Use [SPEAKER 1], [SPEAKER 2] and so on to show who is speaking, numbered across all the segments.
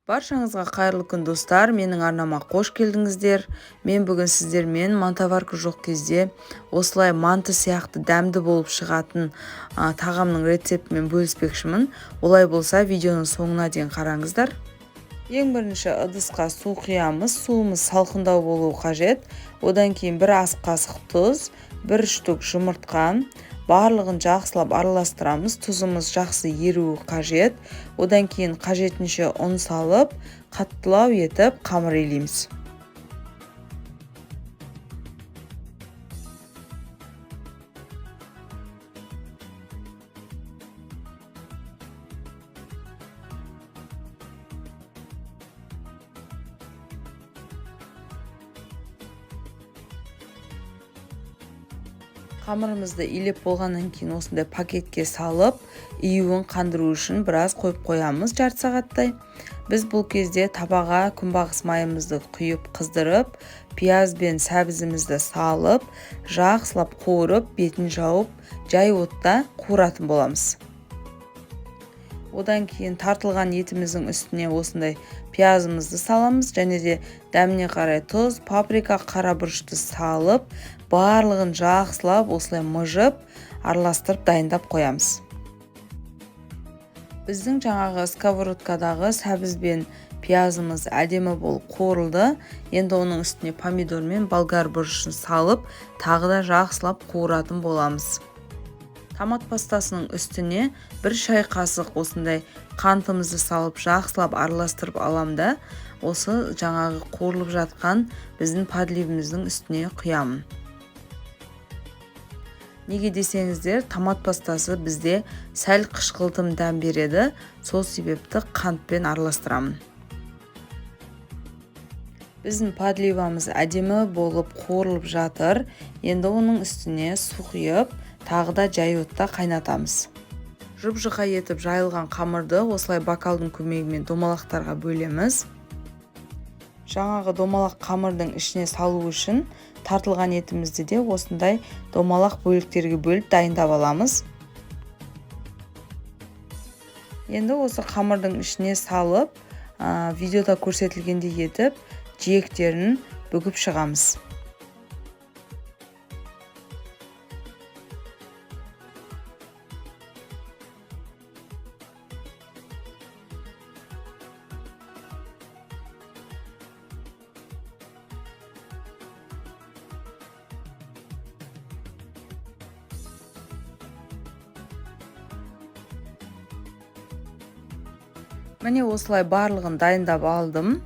[SPEAKER 1] Баршаңызға қайырлы күн, достар! Менің арнама қош келдіңіздер. Мен бүгін сіздермен мантоварка жоқ кезде осылай манты сияқты дәмді болып шығатын тағамның рецептімен бөліспекшімін. Олай болса, видеоның соңына дейін қараңыздар. Ең бірінші ыдысқа су құямыз. Суымыз салқындау болуы қажет. Одан кейін 1 ас қасық тұз, 1 штук жұмыртқа, барлығын жақсылап араластырамыз. Тұзымыз жақсы еруі қажет. Одан кейін қажетінше ұн салып, қаттылау етіп қамыр илейміз. Қамырымызды илеп болғаннан кейін осындай пакетке салып, июін қандыру үшін біраз қойып қоямыз, жарты сағаттай. Біз бұл кезде табаға күнбағыс майымызды құйып, қыздырып, пияз бен сәбізімізді салып, жақсылап қуырып, бетін жауып, жай отта қуыратын боламыз. Одан кейін тартылған етіміздің үстіне осындай пиязымызды саламыз және де дәміне қарай тұз, паприка, қара бұрышты салып, барлығын жақсылап осылай мыжып, араластырып дайындап қоямыз. Біздің жаңағы сковородкадағы сәбіз бен пиязымыз әдемі болып қуырылды. Енді оның үстіне помидор мен болгар бұрышын салып, тағы да жақсылап қуыратын боламыз. Томат пастасының үстіне 1 шай қасық осындай қантымызды салып, жақсылап араластырып алам да, осы жаңағы қуырылып жатқан біздің подливіміздің үстіне құямын. Неге десеңіздер, томат пастасы бізде сәл қышқылтым дәм береді, сол себепті қантпен араластырамын. Біздің подливамыз әдемі болып қуырылып жатыр. Енді оның үстіне су құйып, тағы да жай отта қайнатамыз. Жұп-жұқа етіп жайылған қамырды осылай бокалдың көмегімен домалақтарға бөлеміз. Жаңағы домалақ қамырдың ішіне салу үшін тартылған етімізді де осындай домалақ бөліктерге бөліп дайындап аламыз. Енді осы қамырдың ішіне салып, видеода көрсетілгендей етіп жиектерін бүгіп шығамыз. Міне осылай барлығын дайындап алдым.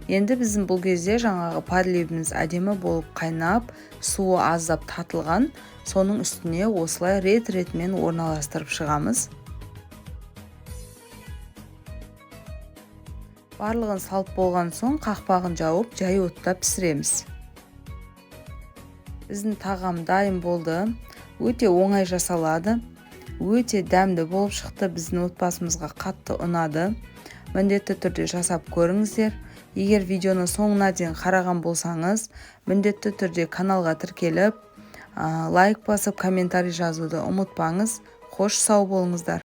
[SPEAKER 1] Енді біздің бұл кезде жаңағы подливіміз әдемі болып қайнап, суы аздап татылған, соның үстіне осылай рет-ретімен орналастырып шығамыз. Барлығын салып болған соң қақпағын жауып, жай отта пісіреміз. Біздің тағам дайын болды. Өте оңай жасалады. Өте дәмді болып шықты, біздің отбасымызға қатты ұнады. Міндетті түрде жасап көріңіздер. Егер видеоны соңына дейін қараған болсаңыз, міндетті түрде каналға тіркеліп, лайк басып, комментарий жазуды ұмытпаңыз. Қош, сау болыңыздар.